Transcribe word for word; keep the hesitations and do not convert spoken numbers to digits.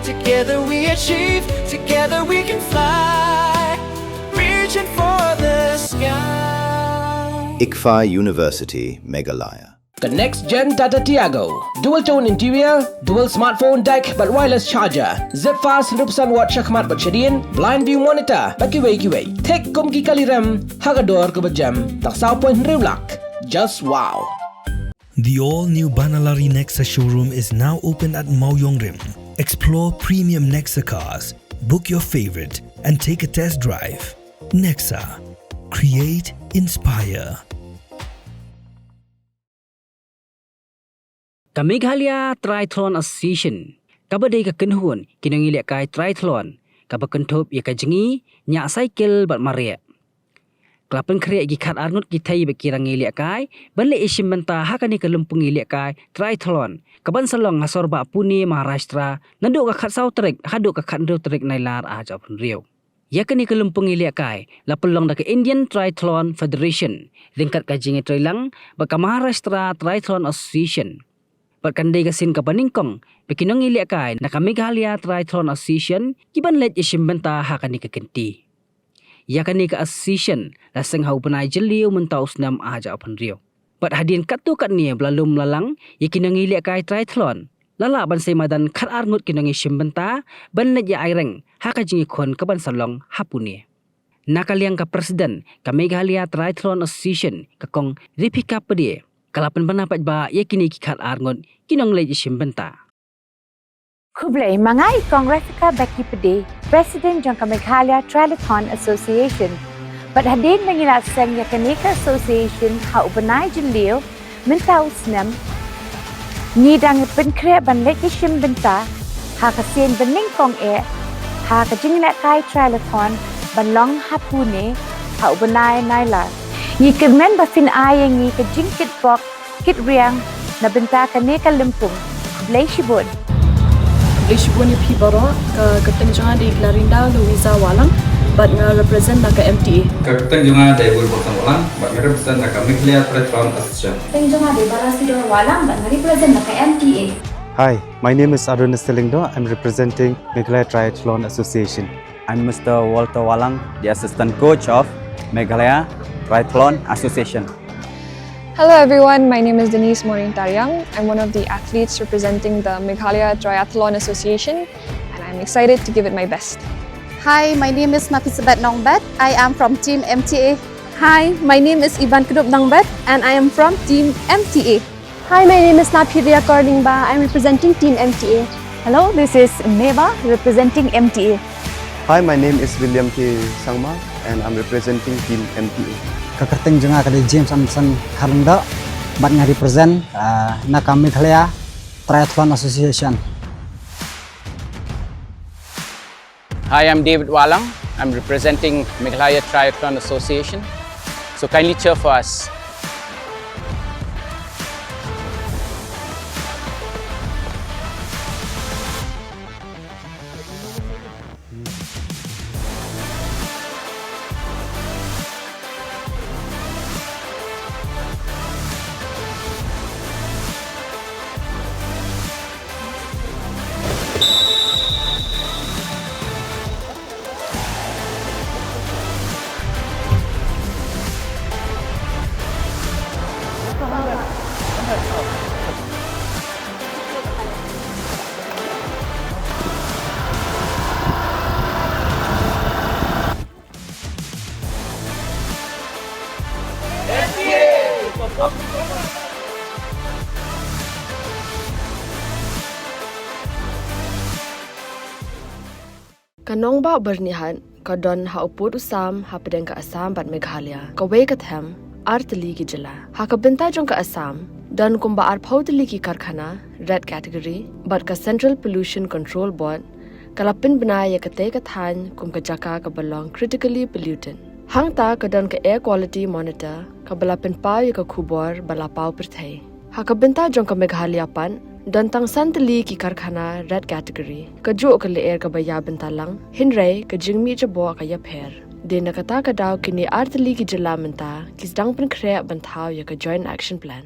Together we achieve, together we can fly. Reaching for the sky. ICFAI University, Meghalaya. Ka next gen Tata Tiago. Dual tone interior, dual smartphone deck bad wireless charger. Zip fast hynriew percent watt shakhmat bad shadien, blind view monitor bad kiwei kiwei. Thik kum ki kali rem ha ka dor kaba jem. Tang saw point hynriew lak. Just wow. The all-new Banalari Nexa showroom is now open at Mawïong Rim. Explore premium Nexa cars, book your favorite, and take a test drive. Nexa. Create, inspire. Ka Meghalaya Triathlon Association, kaba dei ka kynhun ki nongïalehkai triathlon, kaba kynthup ïa ka jingïaid, ñiah cycle bad mareh, ka la pynkhreh ïa ki khatar ngut ki thei bad ki rangïalehkai ban leit ïashim bynta ha kane ka lympung ïalehkai triathlon, kaban sa long ha sorbah Pune, Maharashtra, naduh ka khatsaw tarik haduh ka khathynriew tarik Nailar arhajar arphew hynriew. Ïa kane ka lympung ïalehkai la pynlong da ka Indian Triathlon Federation ryngkat ka jingïatreilang bad ka Maharashtra Triathlon Association. Bad kan dei ka sien kaba nyngkong ba ki nongïalehkai na ka Meghalaya Triathlon Association ki ban leit ïashim bynta ha kane ka kynti. Ïa kane ka association la seng ha u bnai Jylliew mynta u snem arhajar arphew hynriew. Bad hadien katto katne ba la lum la lang ïa ki nongïalehkai triathlon, la lah ban sei madan khatar ngut ki nongïashim bynta ban leit ïa aireng ha ka jingïakhun kaban sa long ha Pune. Na ka liang ka President ka Meghalaya Triathlon Association, ka Kong Ripika Pde, ka la pynbna paidbah ïa kine ki khatar ngut ki nongleit ïashim bynta. Khublei, ma nga i Kong Ripika Becky Pde, President jong ka Meghalaya Triathlon Association. Bad hadien ba ngi la seng ïa kane ka association ha u bnai Jylliew mynta u snem, ngi dang pynkhreh ban leit ïashim bynta ha ka sien ba nyngkong eh ha ka jingïalehkai triathlon ban long ha Pune ha u bnai Nailar. Ngi kyrmen ba phin ai ïa ngi ka jingkitbok kitriang na bynta kane ka lympung. Khublei shibun. Khublei shibun ïa phi baroh. Ka kyrteng jong nga dei Clarinda Louisa Wahlang, bad nga represent na ka M T A. Ka kyrteng jong nga dei Wilberson Wahlang, bad nga represent na ka Meghalaya Triathlon Association. Kyrteng jong nga dei Balasidor Wahlang, bad nga represent na ka M T A. Hi, my name is Adonis Lyngdoh. I'm representing Meghalaya Triathlon Association. I'm Mister Walter Wahlang, the assistant coach of Meghalaya Triathlon Association. Hello everyone, my name is Denise Maureen Tariang. I'm one of the athletes representing the Meghalaya Triathlon Association, and I'm excited to give it my best. Hi, my name is Naphisabeth Nongbet. I am from Team M T A. Hi, my name is Ivan Kdup Nongbet, and I am from Team M T A. Hi, my name is Naphiria Korningba. I'm representing Team M T A. Hello, this is Meva, representing M T A. Hi, my name is William K Sangma, and I'm representing Team M T A. Ka kyrteng jong nga ka dei James Anderson Kharlyngdoh, bad nga represent, ah, na ka Meghalaya Triathlon Association. Hi, I'm David Wahlang. I'm representing Meghalaya Triathlon Association. So kindly cheer for us. Ka nongbah Byrnihat ka don ha u pud u sam hapdeng ka Assam bad Meghalaya. Kawei ka them, ar tylli ki jylla. Ha ka bynta jong ka Assam, don kumba arphew tylli ki karkhana red category, bad ka Central Pollution Control Board ka la pynbna ïa katei ka thaiñ kum ka jaka kaba long critically polluted. Hangta ka don ka Air Quality Monitor kaba la pynpaw ïa ka khubor ba la paw pyrthei. Ha ka bynta jong ka Meghalaya pat, don tang san tylli ki karkhana red category. Kajuh ka lyer kaba ïa bynta lang, hynrei ka jingmih jaboh ka ïapher. Dei na kata ka daw kine ar tylli ki jylla mynta ki sdang pynkhreh ban thaw ïa ka Joint Action Plan.